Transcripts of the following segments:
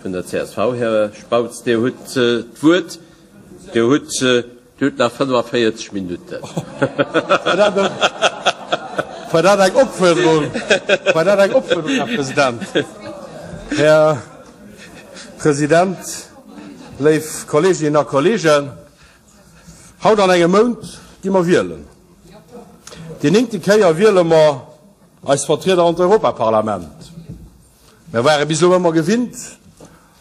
Vun der csv. Här Spautz, Dir hutt d'Wuert. Dir hutt nach 45 Minutten. War dat eng Opfuerderung? War dat eng Opfuerderung, Här President? Här President, léif Kolleeginnen a Kolleegen, haut an engem Mount gi mer wielen. Déi néngte Kéier wiele mer eis Vertrieder an d'Europaparlament. Mer ware bis elo ëmmer gewinnt,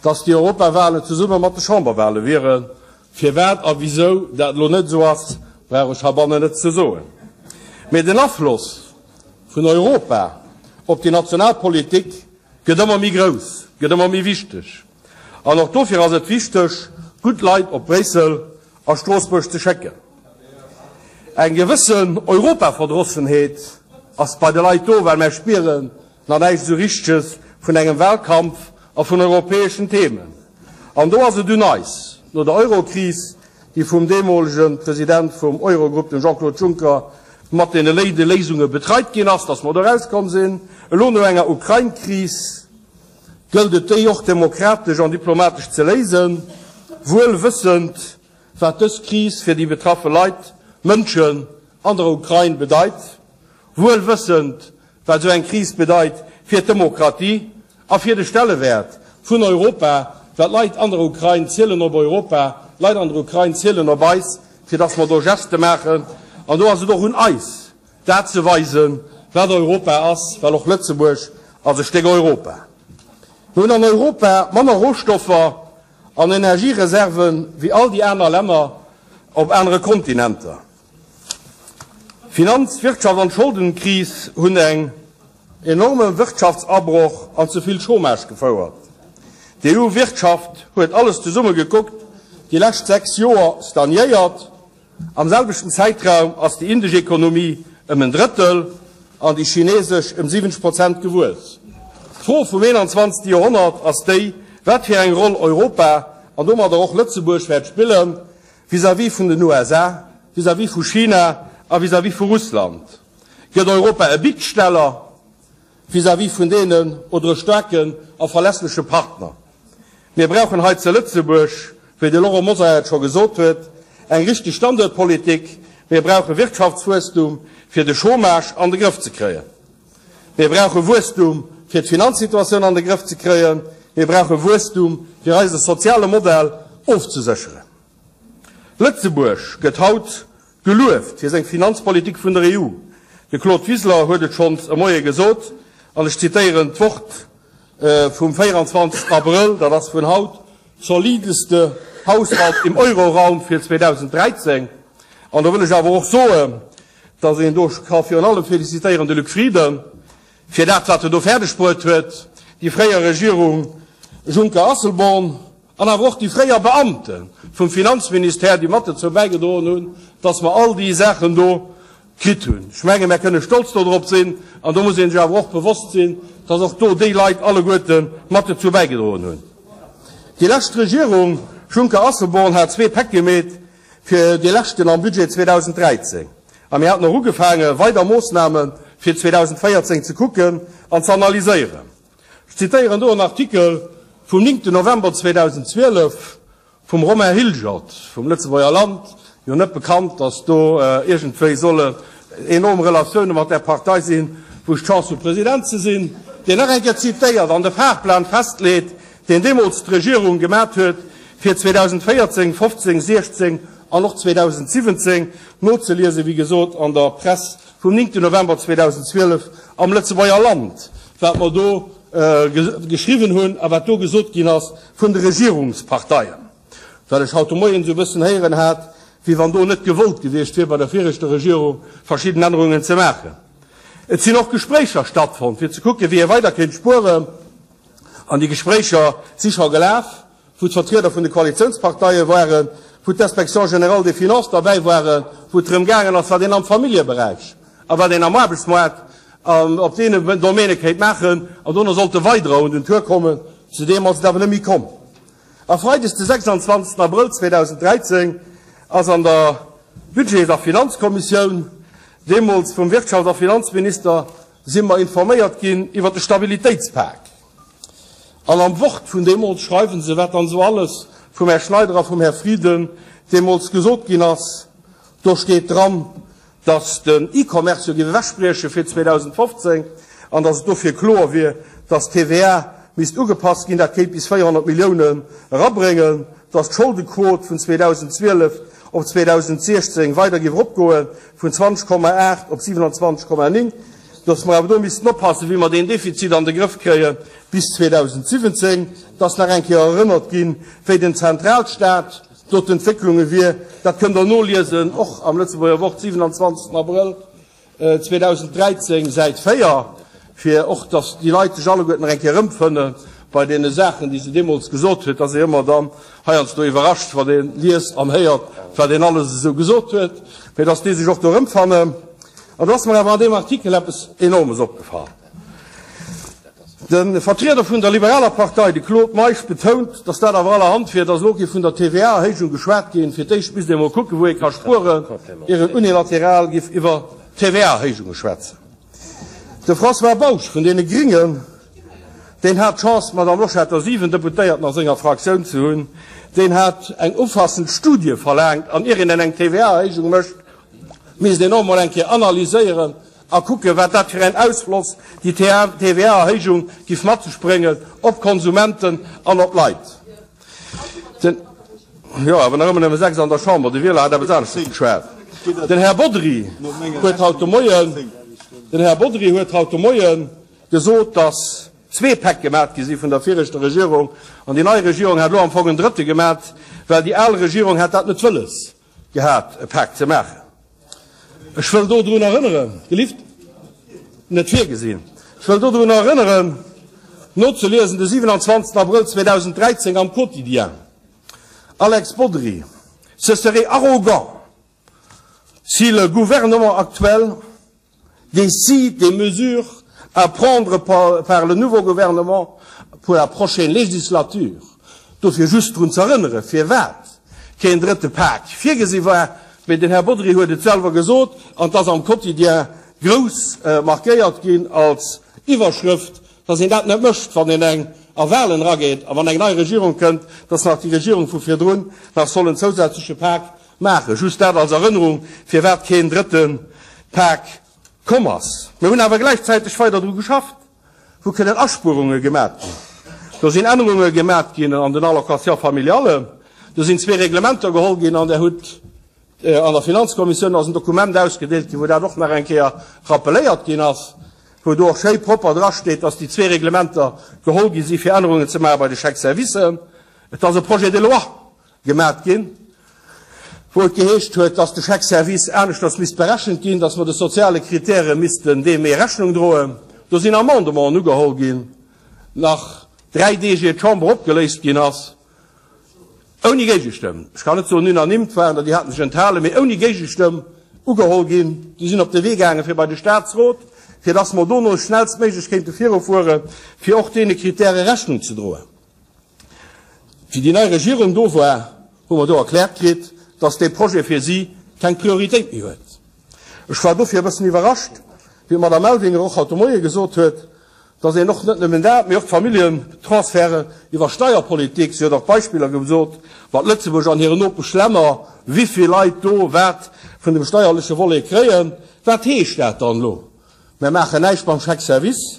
dass déi Europawahlen zesumme mat de Chamberwahle wieren. Firwat a wisou dat elo net esou ass, brauch ech heibannen net ze soen. Mee den Afloss vun Europa op déi national Politik gëtt ëmmer méi grouss, gëtt ëmmer méi wichteg. An och dofir ass et wichteg, gutt Leit op Bréissel a Stroossbuerg ze schécken. Eng gewëssen Europaverdrossenheet ass bei de Leit do, well mer spieren, Nach näischt esou Richteges vun engem Wahlkampf a vun europäeschen Themen. An do ass et un eis, no der Eurokris, déi vum deemolege President vum Eurogrupp, dem Jean-Claude Juncker, mat deene léide Léisunge betreit ginn ass, datt mer do erauskomm sinn. Elo no enger Ukrain-Kris gëllt et déi och demokratesch an diplomatesch ze léisen, wuel wëssend, wat dës Kris fir déi betraffe Leit, Mënschen an der Ukrain bedeit, wuel wëssend, wat esou eng Kris bedeit fir d'Demokratie a fir de Stellewäert vun Europa, well d'Leit an der Ukrain zielen op Europa, d'Leit an der Ukrain zielen op eis, fir datt mer do Geste maachen. An do ass et och un eis, dat ze weisen, wat Europa ass, well och Lëtzebuerg ass e Stéck Europa. Mir hunn an Europa manner Rohstoffer an Energiereserven wéi all déi aner Länner op anere Kontinenter. D'Finanz-, Wirtschafts an d'Scholdenkris hunn eng enorme Wirtschaftsabroch an ze vill Chômage gefouert. D'EU-Wirtschaft huet alles zesumme gekuckt déi lescht 6 Joer stagnéiert. Am selwechten Zäitraum ass déi indesch Ekonomie ëm en Drëttel an déi chinesesch ëm 70 Prozent gewuess. D'Fro vum 21. Joerhonnert ass déi, wat fir eng Roll Europa an domadder och Lëtzebuerg wäert spillen Vis-à-vis vun den USA, vis-à-vis vu China a vis-à-vis vu Russland gëtt Europa e Bittsteller vis-à-vis vun deenen oder e staarken a verlässleche Partner. Mir brauchen hei ze Lëtzebuerg, wéi de Laurent Mosar et scho gesot huet, eng richteg Standuertpolitik. Mir brauche Wirtschaftswuesstum, fir de Chômage an de Grëff ze kréien. Mir brauche Wuesstum, fir d'Finanzsituatioun an de Grëff ze kréien. Mir brauche Wuesstum, fir eise soziale Modell ofzesécheren. Lëtzebuerg gëtt haut gelueft fir seng Finanzpolitik vun der EU. De Claude Wiseler huet et schonns e Moie gesot, an ech zitéieren d'Wort vum 24 Abrëll, dat ass vun haut, solideste Haushalt im Euroraum fir 2013. An do wëll ech awer och soen, dass een do ka virun allem félicitéieren de Luc Frieden fir dat, wat en do fäerdeg bruet huet, déi fréier Regierung Juncker-Asselborn an awer och déi fréier Beamte vum Finanzministère, déi mat dozou bäigedroen hunn, dass mer all déi Saachen do kritt hunn. Ech menge mer kënne stolz dodrop sinn an do muss ee sech awer och bewosst sinn, dass och do déi Leit alleguerte mat dozou bäigedroen hunn. Déi lescht Regierung Juncker-Asselborn hat zwee Päck gemeet, fir dee leschten am Budget 2013. A mir haten och ugefaange weider Moossname fir 2014 ze kucken an ze analyséieren. Ech zitéieren do en Artikel vum 9 November 2012 vum Romain Hilgert vum Lëtzebuerger Land, jo net bekannt, datt do iergendwéi solle enorm Relatioune mat där Partei sinn, wou ech d'Chance hu President ze sinn, deen nach eng Kéier zitéiert an de Fahrplan festleet, deen deemools d'Regierung gemat huet fir 2014, 15, 16 an och 2017, nozeliesen, wéi gesot, an der Press vum 9 November 2012 am Lëtzebuerger Land, wat mer do geschriwwen hunn a wat do gesot ginn ass vun de Regierungsparteien. Well ech haut de Moien esou e bëssen héieren hat, wéi wann do net gewollt gewiescht wier, bei der viregter Regierung verschidden Ännerungen ze maachen. Et sinn och Gespréicher stattfonnt, fir ze kucken, wéi ee weider kéint spueren. An déi Gespréicher si scho gelaf, wou d'Vertrieder vun de Koalitiounsparteie waren, wou d'Inspection générale des finances derbäi waren, wou et drëm gaangen ass, wat een am Familljeberäich a wat een am Aarbechtsmoart an op deene Domäne kéint maachen. An dono sollte weiderer un den Tour kommen. Zu deem ass et awer net méi komm. A freides de 26. Abrëll 2013 ass an der Budgets a Finanzkommissioun, deemools vum Wirtschafts a Finanzminister, si mer informéiert ginn iwwert de Stabilitéitspak. An am Wort vun deemools schreiwe se, wat dann esou alles vum Här Schneider a vum Här Frieden deemools gesot ginn ass. Do steet dran, datt den E-Commerce jo géif ewechbrieche fir 2015 an datt et dofir kloer wier, datt d'TVA misst ugepasst ginn. Dat kéint bis 400 Milliounen erabréngen. Datt d'Scholdequot vun 2012 op 2016 weider géif eropgoe vun 20,8 op 27,9. Datt mer awer do missten oppassen, wéi mer deen Defizit an de Grëff kréie bis 2017. Et ass nach eng Kéier erënnert ginn, wéi den Zentralstaat do d'Entwécklunge wier. Dat kënnt Der noliesen, och am Lëtzebuerger Wort, 27. Abrëll 2013, Säit 4, fir och, datt déi Leit sech alleguerten nach eng Kéier erëmfënne bei deene Saachen, déi se deemools gesot huet. Et ass ee ëmmer dann heiansdo iwwerrascht, wann ee liest an héiert, wat een alles esou gesot huet, mä datt déi sech och do erëmfannen. An do ass mer awer an deem Artikel eppes Enormes opgefall. De Vertrieder vun der liberaler Partei, de Claude Meisch, betount, datt dat awer allerhand wier, datt elo géif vun der TVA-Erhéijung geschwat ginn. Fir d'éischt misst ee mol kucken, wou ee ka spueren, ier een unilateral géif iwwer TVA-Erhéijunge schwätzen. De François Bausch vun deene Gringen, deen hat d'Chance, d'Madame Loschetter 7 Deputéierten a senger Fraktioun ze hunn, deen hat eng umfassend Studie verlaangt, an ier een eng TVA-Erhéijung mécht, Misst een och mol eng Kéier analyséieren a kucken, wat dat fir en Ausfloss déi TVA-Erhéijung giff mat sech bréngen op d'Konsumenten an op d'Leit. Den, jo, awer nach ëmmer nëmme 6 an der Chamber, de Wieler hat eppes aneschters geschwat. Den Här Bodry huet haut de Moien, den Här Bodry huet haut de Moien gesot, dass zwee Päck gemat gi si vun der viregter Regierung an déi nei Regierung hat elo am Fong en drëtte gemat, well déi al Regierung hat dat net wëlles. Gehat, e Pak ze maachen. Ech wëll do drun erënneren, gelift, net virgesinn, ech wëll do drun erënneren, nozeliesen de 27. Abrëll 2013 am Quotidien, Alex Bodry, Ce serait arrogant si le gouvernement actuel décide des mesures à prendre par le nouveau gouvernement pour la prochaine législature. Dofir just drun ze erënnere firwat keen drëtte Pak virgesi war, mee den Här Bodry huet et selwer gesot an et ass am Quotidien grouss markéiert ginn als Iwwerschrëft, dass een dat net mécht, wann een eng a Wahlen erageet a wann eng nei Regierung kënnt, dass nach déi Regierung vu virdrun nach soll en zousätzleche Pak Maachen. Just dat als Erënnerung, firwat keen drëtte Pak komm ass. Mir hunn awer gläichzäiteg weider dru geschafft, wou kënnen Aspuerunge gemat ginn. Do sinn Ännerunge gemat ginn an den Allocations familiales. Do sinn zwee Reglementer geholl ginn an Der hutt an der Finanzkommissioun ass en Dokument ausgedeelt ginn, wou dat och nach eng Kéier rappeléiert ginn ass, wou do och schéi propper drasteet, dass déi zwee Reglementer geholl gi si fir Ännerungen ze maache bei de Chèques-services. Et ass e Projet de loi Gemat ginn, wou et geheescht huet, dass de Chèque-service aneschters misst berechent ginn, dass mer de soziale Kritäre missten deem méi Rechnung droen. Do sinn Amendementen ugeholl ginn, nach dräi Deeg ier d'Chamber opgeléist ginn ass, ouni Géigestëmm. Ech kann net soen unanime, et waren der, déi haten sech enthalen, mee ouni Géigestëmm ugeholl ginn. Déi sinn op de Wee gaangen fir bei de Statsrot, fir dass mer dono schnellstméiglech kéinte virufuere fir och deene Kritäre Rechnung ze droen. Wéi déi nei Regierung do war, hu mer do erkläert kritt, dass dee Projet fir si keng Prioritéit méi huet. Ech war dofir e bëssen iwwerrascht, wéi d'Madame Elvinger och haut de Moie gesot huet, dass een och net nëmmen dat, mee och d'Familljentransferte iwwer Steierpolitik, si huet och Beispiller gesot, mat Lëtzebuerg an hiren Nopeschlänner, wivill Leit do wat vun dem steierleche Volet kréien. Wat heescht dat dann elo? Mer maachen näischt beim Chèque service.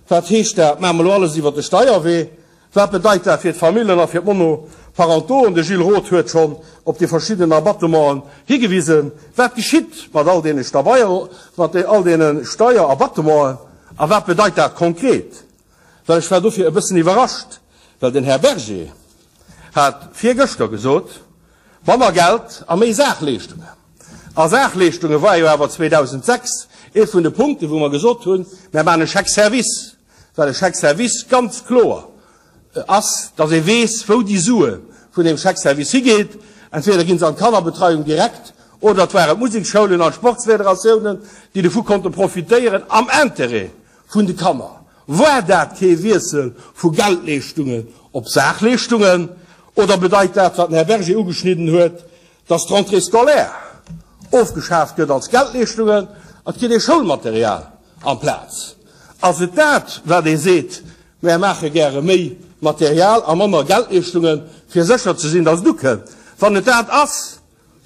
Wat heescht dat? Maache mer elo alles iwwert de Steierwee? Wat bedeit dat fir d'Famillen a fir d'Monoparentoen? De Gilles Roth huet schonn op déi verschidden Abattementen higewisen. Wat geschitt mat all deene mat all deene Steierabattementen a wat bedeit dat konkret? Well ech war dofir e bëssen iwwerrascht, well den Här Berger hat virgëschter gesot, Manner Geld a méi Saachleeschtungen. A Saachleeschtunge war jo awer 2006 ee vun de Punkten, wou mer gesot hunn, Mer maachen e Chèque-service. Well e Chèque-service ganz kloer ass, dass ee weess, wou déi Sue vun deem Chèque-service higeet. Entweder gi se an d'Kannerbetreiung direkt oder et waren d'Museksschoulen an d'Sportsfederatiounen, déi dovu konnte profitéieren am Intérêt vun de Kanner. War dat kee Wiessel vu Geldleeschtungen op Saachleeschtungen? Oder bedeit dat, wat den Här Berger ugeschnidden huet, dass d'Rentrée scolaire ofgeschaaft gëtt als Geldleeschtungen an et kritt ee Schoulmaterial amplaz? Ass et dat, wat ee seet, Mär maache gäre méi? Material a manner Geldleeschtungen, fir sécher ze sinn, dass et ukënnt. Wann et dat ass,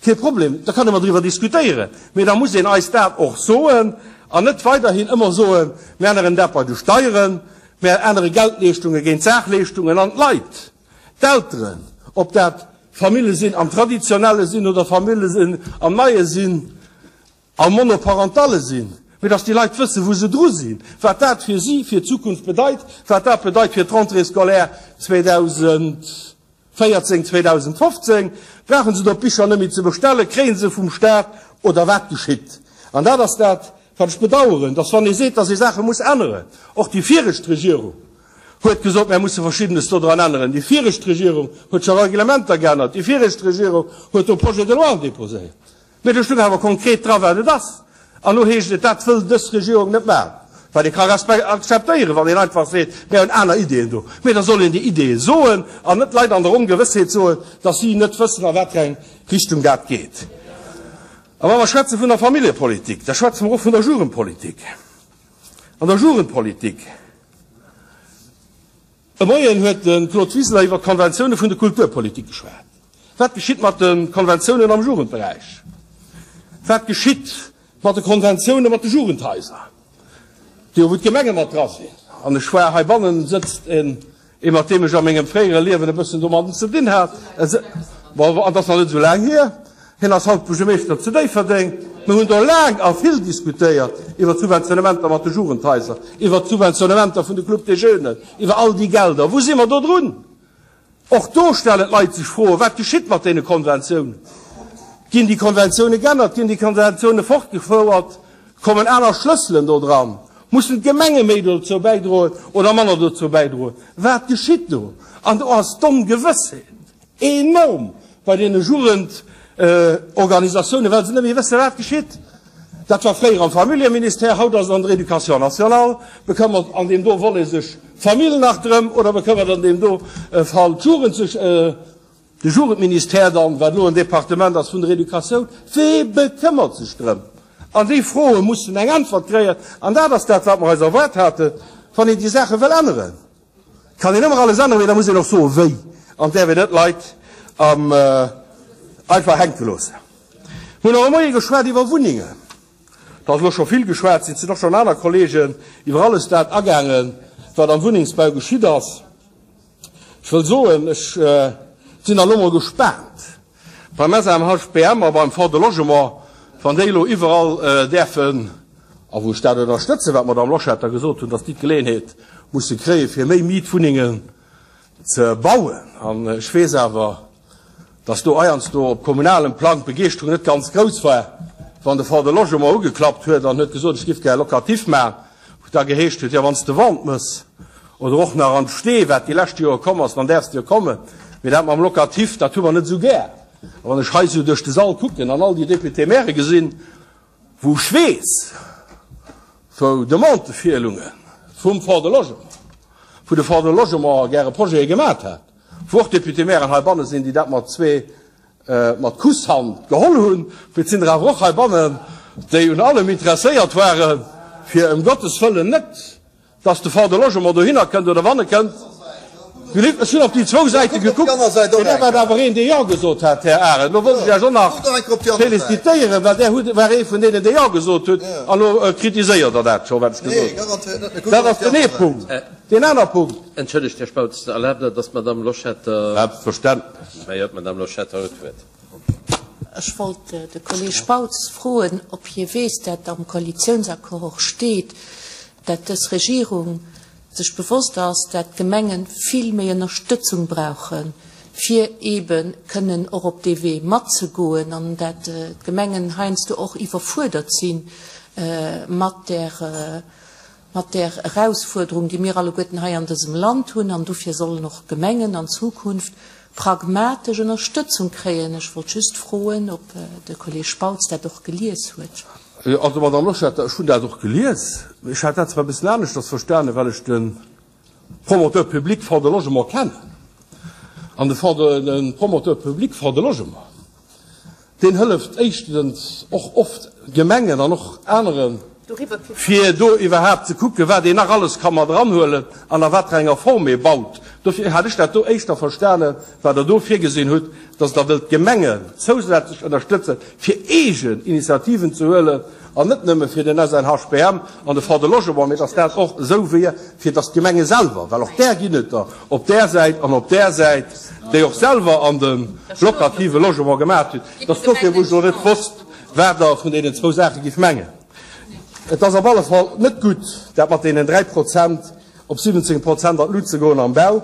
kee Problem, da kann ee mer driwwer diskutéieren, mee da muss een eis dat och soen an net weiderhin ëmmer soen, mir änneren dat bei de Steieren, mir ännere Geldleeschtunge géint Saachleeschtungen an d'Leit, d'Elteren, ob dat Famille sinn am traditionelle Sinn oder Famille sinn am neie Sinn, a Monoparentalle sinn, mee dass déi Leit wëssen, wou se dru sinn, wat dat fir si fir d'Zukunft bedeit, wat dat bedeit fir d'Rentrée scolaire 2014, 2015. Brauche se do d'Bicher net méi ze bestellen, kréie se vum Staat oder wat geschitt? An dat ass dat, wat ech bedauern, dass wann ee seet, dass ee Saache muss änneren, och déi viregt Regierung huet gesot, mär musse Verschiddenes dodran änneren, déi viregt Regierung huet scho Reglementer geännert, déi viregt Regierung huet do Projets de loi déposéiert. Mee do stoung awer konkret dra wat et ass. An elo heescht et, dat wëll dës Regierung net maachen. Wat ee ka akzeptéieren, wann een einfach seet, mir hunn aner Ideeën do. Mee da soll een déi Ideeë soen an net d'Leit an der Ongewëssheet soen, datt si net wëssen, a wat fir eng Richtung dat geet. A wa mer schwätze vun der Familljepolitik, da schwätze mer och vun der Jugendpolitik. An der Jugendpolitik. E Moien huet de Claude Wiseler iwwer d'Konventioune vun de Kulturpolitik geschwat. Wat geschitt mat de Konventiounen am Jugendberäich? Wat geschitt mat de Konventioune mat de Jugendhaiser, déi wou d'Gemenge mat dra sinn? An ech war, heibannen sëtzt een, ee mat deem ech a mengem fréiere Liewen e bëssen domadden ze dinn hat, bon, an dat ass nach net esou laang hier, Hien ass haut Buergermeeschter zu Déifferdeng. Mir hunn do laang a vill diskutéiert iwwer d'Subventionnementer mat de Jugendhaiser, iwwer d'Subventionnementer vun de Clubs des Jeunes, iwwer all déi Gelder. Wou si mer do drun? Och do stellen d'Leit sech Froen, Wat geschitt mat deene Konventiounen? Ginn déi Konventioune geännert? Ginn déi Konventioune fortgefouert? Kommen aner Schlësselen do dran? Mussen d'Gemenge méi dozou bäidroen oder manner dozou bäidroen? Wat geschitt do? An do ass d'Ongewëssheet enorm bei deene Jugendorganisatiounen, well se net méi wëssen, wat geschitt. Dat war fréier am Familljeministère, haut ass et an der Éducation nationale. Bekëmmert an deem do Volet sech d'Famill nach drëm oder bekëmmert an deem do Fall d'Jugend sech, de Jugendministère dann, wat elo en Departement ass vun der Éducatioun? Wee bekëmmert sech drëm? An déi Froe mussen eng Äntwert kréien. An dat ass dat, wat mer eis erwaart haten, wann een déi Saache wëll änneren. Kann een ëmmer alles änneren, mee da muss een och soen, wéi, an däerf een net d'Leit am einfach hänke loossen. Mir hunn och e Moie geschwat iwwer Wunnengen. Do ass elo scho vill geschwat, et sinn och schonn aner Kollegen iwwer alles dat agaangen, wat am Wunnengsbau geschitt ass. Ech wëll soen, ech sinn elo mol gespaant beim SMHBM a beim Fonds de Logement, wann déi elo iwwerall däerfen, a wou ech dat ënnerstëtzen, wat d'Madame Loschetter gesot hunn, datt déi d'Geleeënheet musse kréien, fir méi Mietwunnengen ze bauen. An ech weess awer, datt do heiansdo op kommunalem Plang d'Begeeschterung net ganz grouss war, wann de Fonds de Logement ugeklappt huet an huet gesot, ech giff gär Locatif maachen, wou et da geheescht huet, jo, wann s de Vente mëss oder och nach an d'Stee, wat déi lescht Joer komm ass, dann däerfs de jo kommen, mee dat mam Locatif, dat hu mer net esou gär. A wann ech hei esou duerch de Sall kucken an all déi Députés-maires gesinn, wou ech weess, wou Demandë virlunge vum Fonds de Logement, wou de Fonds de Logement gäre Projete gemat hätt, wou och Députés-mairen heibanne sinn, déi dat mat zwee, mat Kusshand geholl hunn, mee et sinn der awer och heibannen, déi un allem interesséiert waren, fir ëm Gottes wëllen net Dass de Fonds de Logement dohinner kënnt oder wann e kënnt, ech hunn op déi zwou Säite gekuckt, mee där war awer een, dee Jo gesot hat, Här Arendt. Elo wollt ech Iech och nach félicitéieren, well Där hutt, war ee vun deenen, dee Jo gesot huet, an elo kritiséiert Der dat scho, wat ech gesot hunn. Dat ass den ee Punkt. Deen aner Punkt. Entschëllegt, Här Spautz, erlaabt Der, dass d'Madame Loschetter. Selbstverständlech. Majo, d'Madame Loschetter huet d'Wuert. Ech wollt de Kolleg Spautz froen, ob hie weess, dat am Koalitionsaccord steet, dat dës Regierung sech bewosst ass, dat d'Gemenge vill méi Ënnerstëtzung brauchen, fir eebe kënnen och op dee Wee matzegoen, an dat d'Gemengen heiansdo och iwwerfuerdert si mat där, mat där Erausfuerderung, déi mir alleguerten hei an dësem Land hunn. An dofir sollen och d'Gemengen an Zukunft pragmatesch Ënnerstëtzung kréien. Ech wollt just froen, ob de Kolleg Spautz dat och gelies huet. Also, Madame Loschetter, ech hunn dat och gelies. Ech hat dat zwar e bëssen aneschters verstanen, well ech de Promoteur public Fonds de Logement kennen. An de Fonds de, de Promoteur public Fonds de Logement, deen hëlleft éischtens och oft Gemengen an och anere. Fir do iwwerhaapt ze kucken, wat een nach alles ka mat eranhuelen an a wat fir enger Form ee baut. Dofir hat ech dat do éischter verstanen, wat Der do virgesinn hutt, dass Der wëllt d'Gemengen zousätzlech ënnerstëtzen, fir eegen Initiativen ze huelen an net nëmme fir den SNHBM an de Fonds de Logement, mee dass dat och esou wier, fir dass d'Gemenge selwer, well och där ginn et der op där Säit an op där Säit, déi och selwer an de locative Logement gemaat hunn, dass dofir, wou ech elo net wosst, wat Der vun deenen zwou Saache giff mengen. Et ass op alle Fall net gutt, dat mat deenen 3 Prozent op 17 Prozent an d'Lut ze goen am Bau.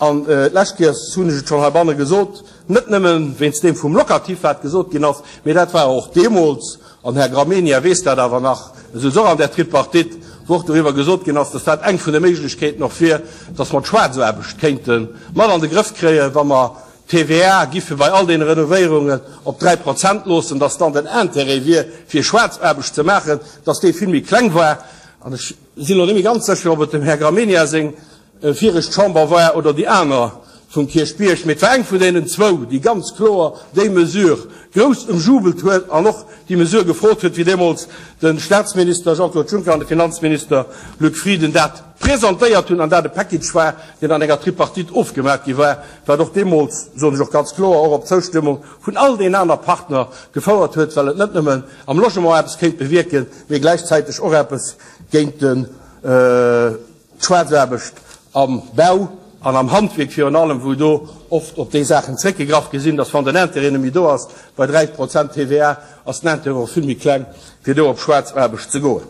An d'lescht Kéiers hunn ech et schonn heibanne gesot, net nëmme wéinst deem vum Locatif, wat gesot ginn ass, mee dat war och deemools, an Här Gramegna weess dat awer nach, e souz och an där Tripartite, wou och doriwwer gesot ginn ass, dass dat eng vun de Méiglechkeeten och wier, dass mer d'Schwaarzaarbecht kéinte mat an de Grëff kréien, wa mer d'TVA giffe bei all deene Renovéierungen op 3 Prozent loossen, dass dann den Intérêt wier, fir Schwaarzaarbecht ze maachen, dass dee vill méi kleng war. An ech sinn elo net méi ganz sécher, ob et dem Här Gramegna seng viregt Chamber war oder déi aner vum Kierchbierg, mee et war eng vun deenen zwou, déi ganz kloer déi Mesure grouss ëmjubelt huet an och déi Mesure gefrot huet, wéi deemools de Statsminister Jean-Claude Juncker an de Finanzminister Luc Frieden dat presentéiert hunn an dat e Package war, deen an enger Tripartite ofgemaach gi war, wat och deemools, soen ech och ganz kloer, och op d'Zoustëmmung vun all deenen aner Partner gefouert huet, well et net nëmmen am Logement eppes kéint bewierken, mee gläichzäiteg och eppes géint d'Schwaarzaarbecht am Bau an am Handwierk virun allem, wou do oft op déi Saachen zréckgegraff gi sinn, dass wann den Intérêt net méi do ass, bei 3 Prozent TVA ass den Intérêt och vill méi kleng, fir do op Schwaarzaarbecht ze goen.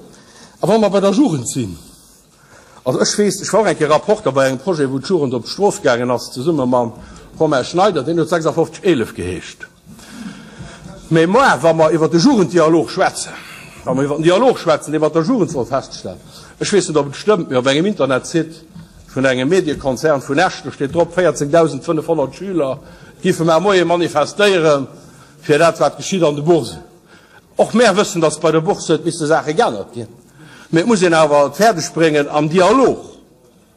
A wa mer bei der Jugend sinn, Also ech weess, ech war och eng Kéier Rapporter bei engem Projet, wou d'Jugend op d'Strooss gaangen ass, zesumme mam Romain Schneider, deen huet 56 11 geheescht. Mee moi, wa mer iwwer de Jugenddialog schwätzen, wa mer iwwer den Dialog schwätzen, dee mat der Jugend soll feststellen, ech weess net, ob et stëmmt, mee op engem Internetsite vun engem Mediekonzern vun Esch, do steet drop, 14.500 Schüler giffe mar moie manifestéiere fir dat, wat geschitt an de Boursen. Och mär wëssen, datt bei der Bourse huet misse Saache geännert ginn. Mee et muss een awer et fäerdeg bréngen am Dialog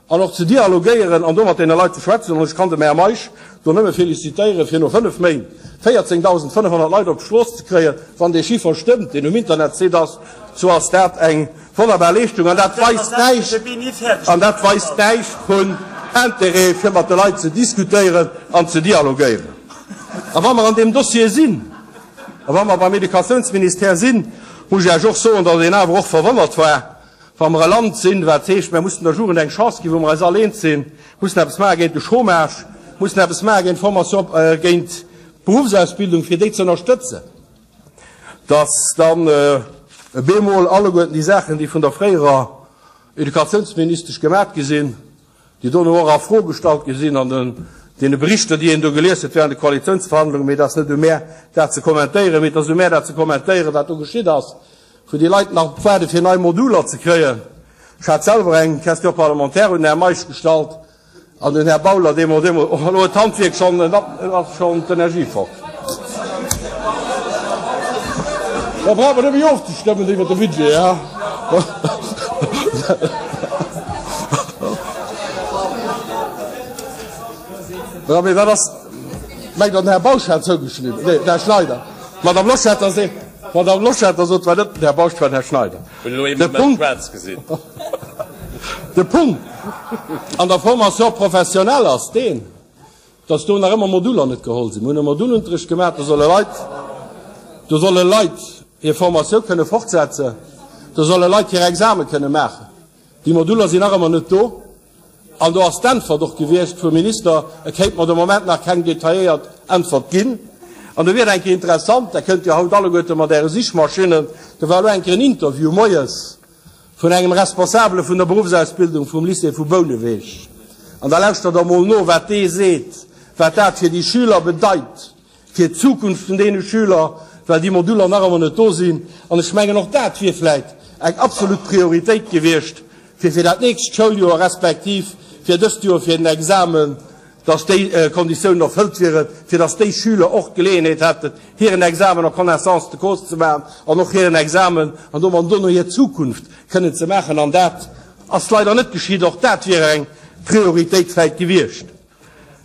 an och ze dialogéieren an do mat deene Leit ze schwätzen. An ech kann dem Här Meisch do nëmme félicitéieren, fir no fënnf Méint 14.500 Leit op d'Strooss ze kréien. Wann dee Chiffer stëmmt, deen um Internetsite ass, sou ass dat eng wonnerbar Leeschtung an dat weist näischt, an dat weist näischt vun Intérêt, fir mat de Leit ze diskutéieren an ze dialogéieren. A wa mer an deem Dossier sinn, A wa mer beim Educatiounsministère sinn, muss ech Iech och soen, datt een awer och verwonnert war, wa mer e Land sinn, wat heescht, mer mussen der Jugend eng Chance ginn, wou mer eis all eens sinn, mussen eppes maache géint de Chômage, mussen eppes maache géint d'Formation, géint d'Berufsausbildung, fir déi ze ënnerstëtzen, datt dann e bemol alleguerten déi Saachen, déi vun der fréierer Educatiounsministesch gemat gi sinn, déi dono och a Fro gestallt gi sinn an den deene Berichter, déi een do gelies huet während de Koalitiounsverhandlungen, mee et ass net u mär, dat ze kommentéieren, mee et ass u mär, dat ze kommentéieren, wat do geschitt ass, wou déi Leit nach waarde fir nei Moduler ze kréien. Ech hat selwer eng Question parlementaire un den Här Meisch gestallt an den Här Bauler deemol, deemol, oh, elo huet d'Handwierk schonn, ass schonn d'Energie fort. Da brauche mer net méi ofzestëmmen iwwert de Budget, ja. Ja, mee wat ass, mengt Der, den Här Bausch hat zougeschnidden? Nee, den Här Schneider. D'Madame Loschetter seet, d'Madame Loschetter sot, et war net den Här Bausch, et war den Här Schneider. Hunn elo ee De Moment Punkt, schwaarz gesinn. de Punkt an der Formation professionnelle ass deen, Dass do nach ëmmer Moduler net geholl sinn. Mir hunn e Modulunterricht gemaach, do solle Leit, do solle Leit hir Formatioun kënne fortsetzen, do solle Leit hir Exame kënne maachen. Déi Moduler sinn nach ëmmer net do. An do ass d'Äntwert och gewiescht vum Minister, e kéint mer de Moment nach keng detailléiert Äntwert ginn. An do wier et eng Kéier interessant, dat kënnt Dir haut alleguerte mat Äre Sichmaschinnen, do war elo eng Kéier en Interview moies, vun engem Responsabele vun der Beruffsausbildung vum Lycée vu Bouneweg. An da lauschtert Der emol no, wat dee seet, wat dat fir déi Schüler bedeit, fir d'Zukunft vun deene Schüler, well déi Moduler nach ëmmer net do sinn. An ech mengen, och dat wier vläicht eng absolut Prioritéit gewiescht, fir fir dat nächst Schouljoer respektiv fir dëst Joer fir den Examen, dass déi Konditiounen erfëllt wieren, fir dass déi Schüler och d'Geleeënheet hätten, hiren Examen en connaissance de cause ze maachen an och hiren Examen an domat dono hir Zukunft kënnen ze maachen. An dat ass leider net geschitt. Och dat wier eng Prioritéit vläicht gewiescht.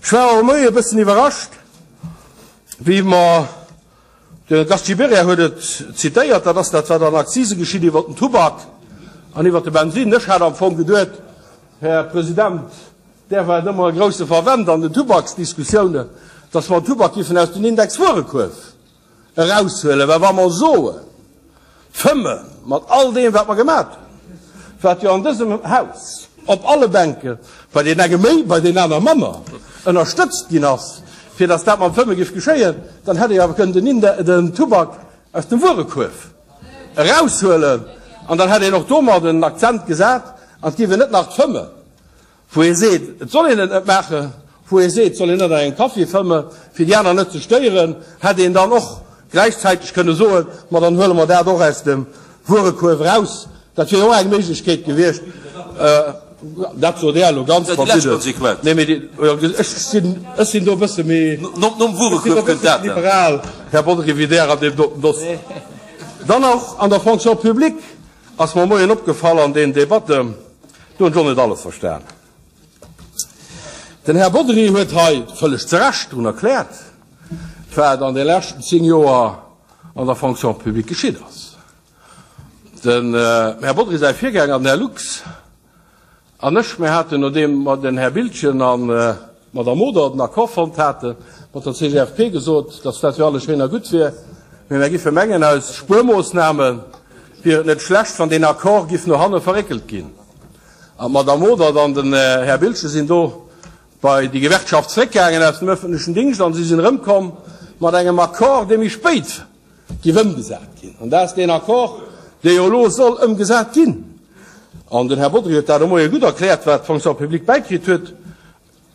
Ech war och e Moie e bëssen iwwerrascht, wéi mer. De Gast Gibéryen huet et zitéiert, dat ass dat, wat an Akzise geschitt iwwert den Tubak an iwwert de Bensin. Ech hat am Fong geduet, Här President, Där waart ëmmer e grousse Fervent an den Tubaksdiskussiounen, dass mer den Tubak giffen aus den Indexwuerekuerf eraushuelen, well wa mer soen, d'Fëmme mat all deem, wat mer gemat hunn, wat jo an dësem Haus op alle Bänken, bei deenen enge méi, bei deenen aner manner, ënnerstëtzt ginn ass, fir dass dat mam Fëmme giff geschéien, dann hätt ee jo awer kënnen den Tubak aus dem Wuerekuerf eraushuelen an dann hätt een och domat en Akzent gesat an et giff een net nach d'Fëmme Wou ee seet, et soll een et net maachen, wou ee seet, et soll een net an engem Café fëmmen, fir déi aner net ze stéieren, hätt een dann och gläichzäiteg kënne soen, ma dann huele mer dat och aus dem Wuerekuerf eraus. Dat wier jo och eng Méiglechkeet gewiescht. Dat sot Där elo ganz verbidden. Nee, mee ech sinn, ech sinn do e bësse méi, ech sinn do e bësse méi liberal, Här Bodry, wéi Där an deem doten Dossier. Dann och an der Fonction publique ass mer moien opgefall an deenen Debatten, Do hunn ech och net alles verstan. Den Här Bodry huet hei vëlleg zu Recht drun erkläert, wat an de leschten 10 Joer an der Fonction publique geschitt ass. Den Här Bodry säi Virgänger, den Här Lux, an ech, mir haten, nodeem mer den Här Biltgen an d'Madame Modert den Accord fonnt haten, mat der CGFP gesot, dass dat jo alles schéin a gutt wier, mee mär giffe mengen, aus Spuermoossname wier et net schlecht, wann deen Accord giff no hanne verréckelt ginn. An d'Madame Modert an den Här Biltgen sinn do bei déi Gewerkschaft zréckgaangen aus dem öffentlechen Dingscht an si sinn erëmkomm mat engem Accord, dee méi spéit giff ëmgesat ginn. An dat ass deen Accord, dee jo elo soll ëmgesat ginn. An den Här Bodry huet dat de Moie gutt erkläert, wat d'Fonction publique bäikritt huet.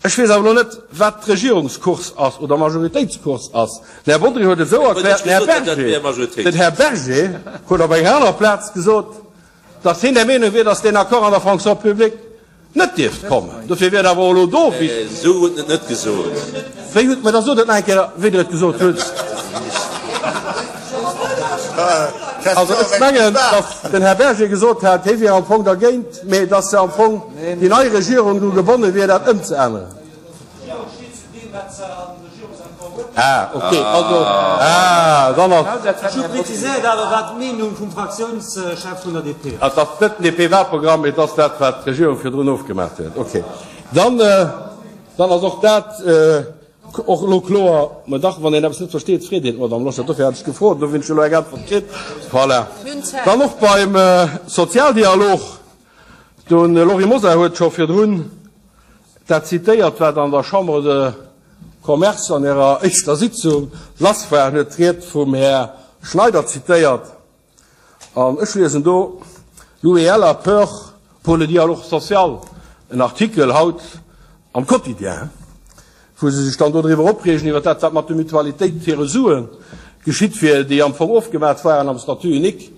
Ech weess awer elo net, wat d'Regierungscourse ass oder Majoritéitscourse ass. Den Här Bodry huet et esou erkläert, den Här Berger, den Här Berger huet op enger anerer Plaz gesot, datt hien der Meenung wier, datt deen Accord an der Fonction publique net dierft kommen. Dofir wier et awer och elo do wichteg. Esou huet en et net gesot. Wéi hutt, mä da sot et nach eng Kéier, wéi Der et gesot hutt. Also ech mengen, datt den Här Berger gesot hat, hie wier am Fong dergéint, mä datt se am Fong déi nei Regierung dru gebonne wier, dat ëmzeänneren. Ah, okay, also, ah, dann ass. Ech hu preziséiert awer, wat d'Meenung vum Fraktiounschef vun der DP ass. Et ass net den DP-Wahlprogramm, mee et ass dat, wat d'Regierung virdrun ofgemaach huet. Okay, dann, dann ass och dat och elo kloer. Mä dach, wann een eppes net versteet, freet een d'Madame Loschetter. Dofir hat ech gefrot, do hunn ech elo eng Äntwert kritt. Voilà. Dann och beim Sozialdialog, de Laurent Mosar huet scho virdrun dat zitéiert, wat an der Chambre de Commerce an hirer éischter Sitzung lass war, en huet d'Ried vum Här Schneider zitéiert. An ech liesen do, L'UEL a peur pour le dialogue social, en Artikel haut am Quotidien, wou se sech dann do driwwer opreegen, iwwer dat, wat mat de Mutualitéit hire Sue geschitt wier, déi am Fong ofgemat waren am Statut unique,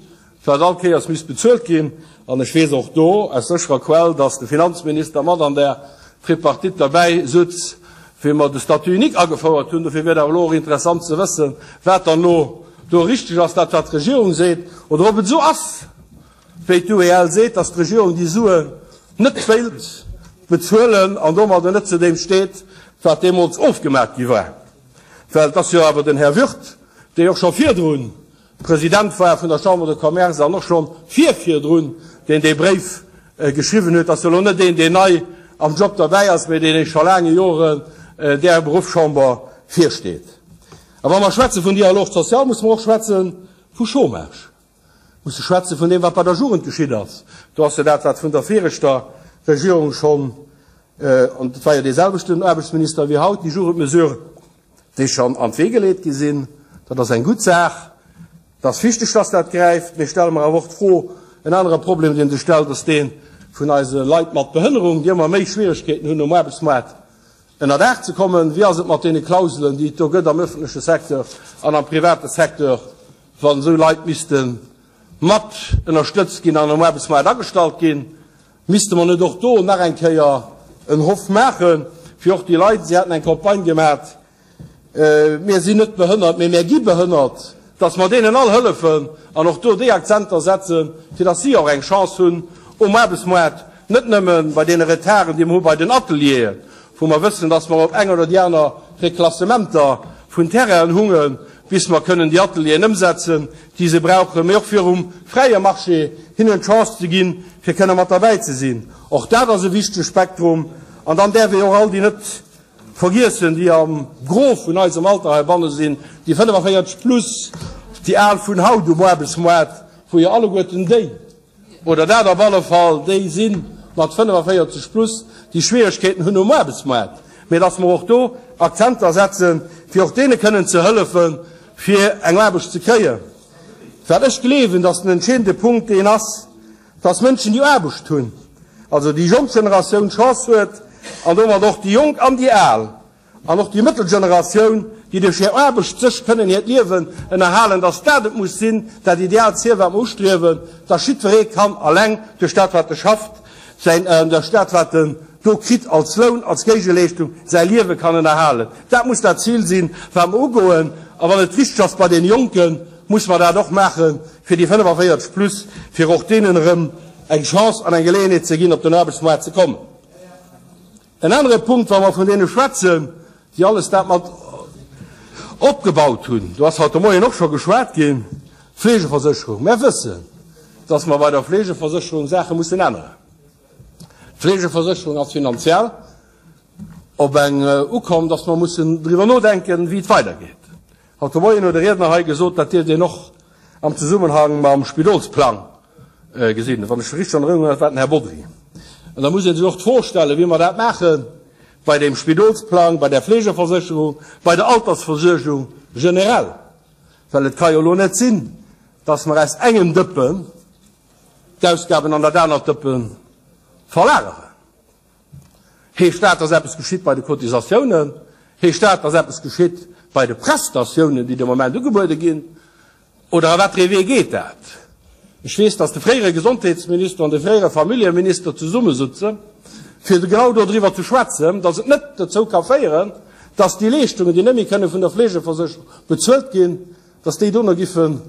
wat all Kéiers misst bezuelt ginn. An ech weess och do aus sécherer Quell, dass de Finanzminister mat an där Tripartite derbäi sutz, wéi mer de Statut unique agefouert hunn. Dofir wier et awer elo och interessant ze wëssen, wat dann elo do richteg ass, dat wat d'Regierung seet, oder ob et esou ass, wéi d'UEL seet, dass d'Regierung déi Suen net wéilt bezuelen an domadder net zu deem steet, wat deemools ofgemaach gi war. Well et ass jo awer den Här Wirth, dee och scho virdrun President war vun der Chambre de Commerce an och schonn vir-virdrun, deen dee Bréif geschriwwen huet, ass jo elo net een, deen nei am Job derbäi ass, mee deen scho laange Joren där Beruffschamber virsteet. A wa mer schwätze vun Dialogue social, musse mer och schwätze vu Chômage, musse schwätze vun deem, wat bei der Jugend geschitt ass. Do ass jo dat, wat vun der viregter Regierung schonn, an et war jo deeselwechten Aarbechtsminister wéi haut, déi Jugendmesure, déi schonn an d'Wee geleet gi sinn. Dat ass eng gutt Saach. Et ass wichteg, dass dat gräift. Mee stelle mer awer och d'Fro, en anere Problem, dee sech stellt, ass dee vun eise Leit mat Behënnerung, déi ëmmer méi Schwieregkeeten hunn, um Aarbechtsmaart ënnerdaach ze kommen. Wéi ass et mat deene Klauselen, déi et do gëtt am öffentleche Secteur an am private Secteur, wann esou Leit misste mat ënnerstëtzt ginn an um Aarbechtsmaart agestallt ginn? Misste mer net och do nach eng Kéier en Hoff maachen, fir och déi Leit, si haten eng Campagne gemat, Mir sinn net behënnert, mee mir gi behënnert, dass mer deenen all hëllefen an och do déi Akzenter setzen, fir dass si och eng Chance hunn um Aarbechtsmoart, net nëmme bei deene Retarden, déi mer hu bei den Atelieren, wou mer wëssen, dass mer op eng oder déi aner Reklassementer vun Terrainen hungen. bis mer kënnen déi Atelieren ëmsetzen, déi se brauchen, mee och fir um fräie Marché hinnen d'Chance ze ginn, fir kënne mat derbäi ze sinn. Och dat ass e wichtege Spektrum. An dann däerf ee och all déi net vergiessen, déi am Gros vun eisem Alter heibanne sinn, déi 45 plus, déi Al vun haut um Aarbechtsmoart, wou jo alleguerten déi, oder dat op alle Fall déi si mat 45 plus, déi Schwieregkeeten hunn um Aarbechtsmoart, mee dass mer och do Akzenter setzen, fir och deene kënnen ze hëllefen, fir eng Aarbecht ze kréien. Well ech gleewen, dass den entscheedende Punkt deen ass, dass Mënschen, déi Aarbecht hunn, also déi jonk Generatioun d'Chance huet, an domat och déi Jonk an déi Al, An och déi mëttel Generatioun, déi duerch hir Aarbecht sech kënnen hiert Liewen ënnerhalen, dass dat et muss sinn, dat ideaalt Ziel, wat mer ustriewen, dass jiddweree kann alleng duerch dat, wat e schafft, säin, duerch dat, wat en do kritt als Loun, als Géigeleeschtung, säi Liewe kann ënnerhalen. Dat muss dat Zil sinn, wat mer ugoen. A wann et richteg ass bei deene Jonken, muss mer dat och maache fir déi 45 plus, fir och deenen erëm eng Chance an eng Geleeënheet ze ginn, op den Aarbechtsmaart ze kommen. En anere Punkt, wa mer vun deene schwätzen, déi alles dat mat opgebaut hunn, do ass haut de Moien och scho geschwat ginn, d'Fleegeversécherung. Mer wëssen, dass mer bei der Fleegeversécherung Saache mussen änneren. D'Fleegeversécherung ass finanziell op eng ukomm, dass mer mussen driwwer nodenken, wéi et weidergeet. Haut de Moien huet e Riedner hei gesot, dat dierft een och am Zesummenhang mam Spidolsplang gesinn. Wann ech richteg an Erënnerung hunn, dat war den Här Bodry. An da muss ee sech och d'Fro stellen, wéi mer dat maache bei deem Spidolsplang, bei der Fleegeversécherung, bei der Altersversuergung generell. Well et ka jo elo net sinn, dass mer aus engem Dëppen d'Ausgaben an dat anert Dëppe verlageren. Heescht dat, dass eppes geschitt bei de Cotisatiounen? Heescht dat, dass eppes geschitt bei de Prestatiounen, déi de Moment ugebuede ginn? Oder a wat fir ee Wee geet dat? Ech weess, dass de fréiere Gesondheetsminister an de fréiere Familljeminister zesummesutze fir genau dodriwwer ze schwätzen, dass et net dozou ka féieren, dass déi Leeschtungen, déi net méi kënne vun der Fleegeversécherung bezuelt ginn, dass déi dono giffen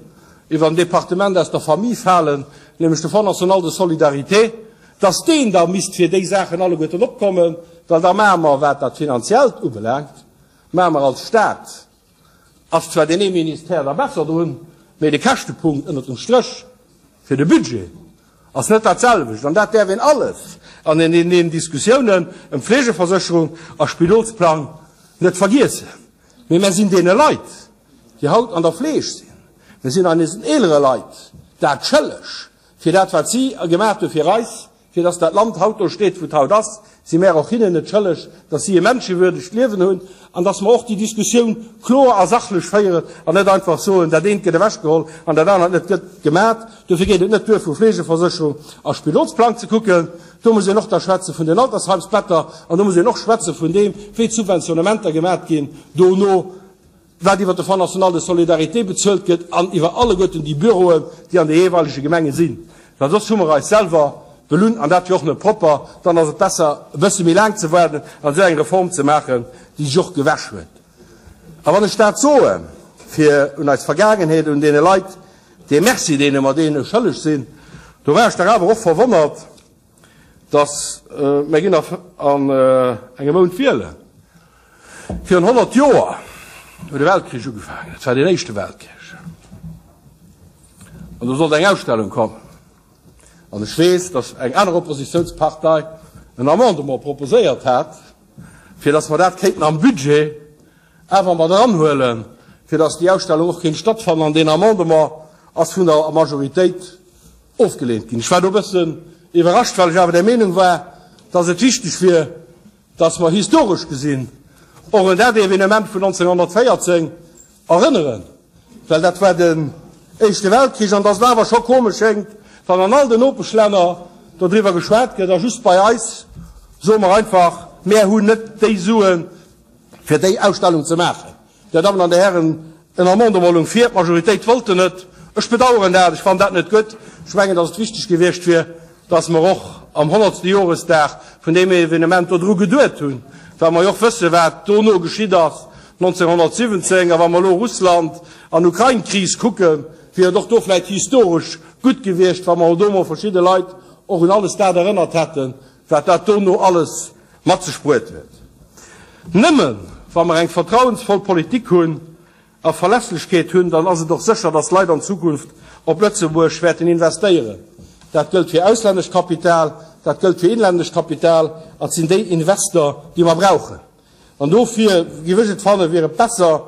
iwwer en Departement aus der Famille falen, nämlech de Fonds national de solidarité, dass deen da misst fir déi Saachen alleguerten opkommen, well da maache mer, wat dat Finanziellt ubelaangt, maache mer als Stat, ass zwar deen ee Ministère da besser drun, mee de Käschtepunkt ënnert dem Stréch fir de Budget ass net dat selwecht. An dat däerf een alles an deenen Diskussiounen ëm Fleegeversécherung a Spidolsplang net vergiessen. Mee mär sinn deene Leit, déi haut an der Fleeg sinn, mir sinn eisen eelere Leit dat schëlleg, fir dat wat si gemaacht hu fir eis, fir datt dat Land haut do steet, wou et haut ass, si mär och hinnen et schëlleg, datt si e menschewürdegt Liewen hunn an datt mer och déi Diskussioun kloer a sachlech féieren an net einfach soen, dat eent gëtt ewechgeholl an dat anert net gëtt gemaat. Dofir geet et net duer, vu Fleegeversécherung a Spidolsplang ze kucken. Do muss een och da schwätze vun den Altersheimsbetter an do muss een och schwätze vun deem, wéi d'Subventionnementer gemaat ginn dono, wat iwwert de Fonds national de solidarité bezuelt gëtt an iwwer alleguerten déi Büroen, déi an de jeeweilege Gemenge sinn. Well soss hu mer eis selwer belunn an dat wier och net propper. Dann ass et besser, e bësse méi laang ze waarden an esou eng Reform ze maachen, déi sech och gewäsch huet. A wann ech dat soen, fir un eis Vergaangenheet, un deene Leit dee Merci, deene mer deen schëlleg sinn, do war ech dach awer och verwonnert, dass mer ginn an engem Mount wielen. Virun 100 Joer huet e Weltkrich ugefaangen, et war deen éischte Weltkrich, an do sollt eng Ausstellung kommen. An ech weess, dass eng aner Oppositionspartei en Amendement proposéiert hat, fir dass mer dat kéinten am Budget awer mat eranhuelen, fir dass déi Ausstellung och kéint stattfannen. An deen Amendement ass vun der Majoritéit ofgelehnt ginn. Ech war do e bëssen iwwerrascht, well ech awer der Meenung war, dass et wichteg wier, dass mer historesch gesinn och un dat Evenement vun 1914 erënneren, well dat war den Éischte Weltkrich, an dass et awer scho komesch schéngt, wann an all den Nopeschlänner dodriwwer geschwat gëtt a just bei eis soe mer einfach, Mär hunn net déi Suen, fir déi Ausstellung ze maachen. Dir Dammen an Dir Hären, en Amendement loung vir, d'Majoritéit wollt en net. Ech bedauern dat, ech fannen dat net gutt. Ech mengen, dass et wichteg gewiescht wier, dass mer och am honnertste Joresdag vun deem Evenement dodru geduet hunn, well mer jo och wëssen, wat dono geschitt ass 1917. A wa mer elo Russland an Ukrain-Kris kucken, wier et och do vläicht historesch gutt gewiescht, wa mer do emol verschidde Leit och un alles dat erënnert hätten, wat dat dono alles mat sech bruet huet. Nëmmen wa mer eng vertrauensvoll Politik hunn. a Verlässlechkeet hunn, dann ass et och sécher, dass Leit an Zukunft op Lëtzebuerg wäerten investéieren. Dat gëllt fir auslännescht Kapital, dat gëllt fir inländescht Kapital, an et sinn déi Investor, déi mer brauchen. An dofir géif ech et fannen, wier et besser,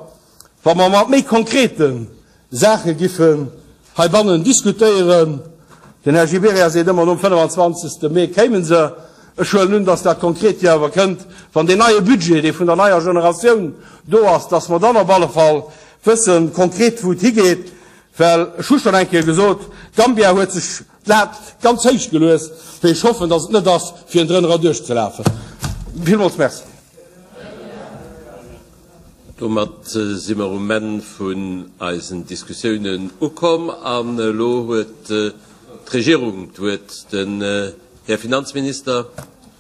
wa mer mat méi konkrete Saache giffen heibannen diskutéieren. Den Här Gibéryen seet ëmmer, nom 25. Mee kéime se. Ech huelen un, dass dat Konkret jo awer kënnt, wann deen neie Budget, dee vun der neier Generatioun do ass, dass mer dann op alle Fall wëssen, konkret, wou et higeet. Well ech hu schonn eng Kéier gesot, Gambia huet sech d'Lat ganz héich gelues, mee ech hoffen, dass et net ass, fir en drënner erduerchzelafen. Villmools Merci. Domat si mer um Enn vun eisen Diskussiounen ukomm an elo huet d'Regierung d'Wuert, den Här Finanzminister.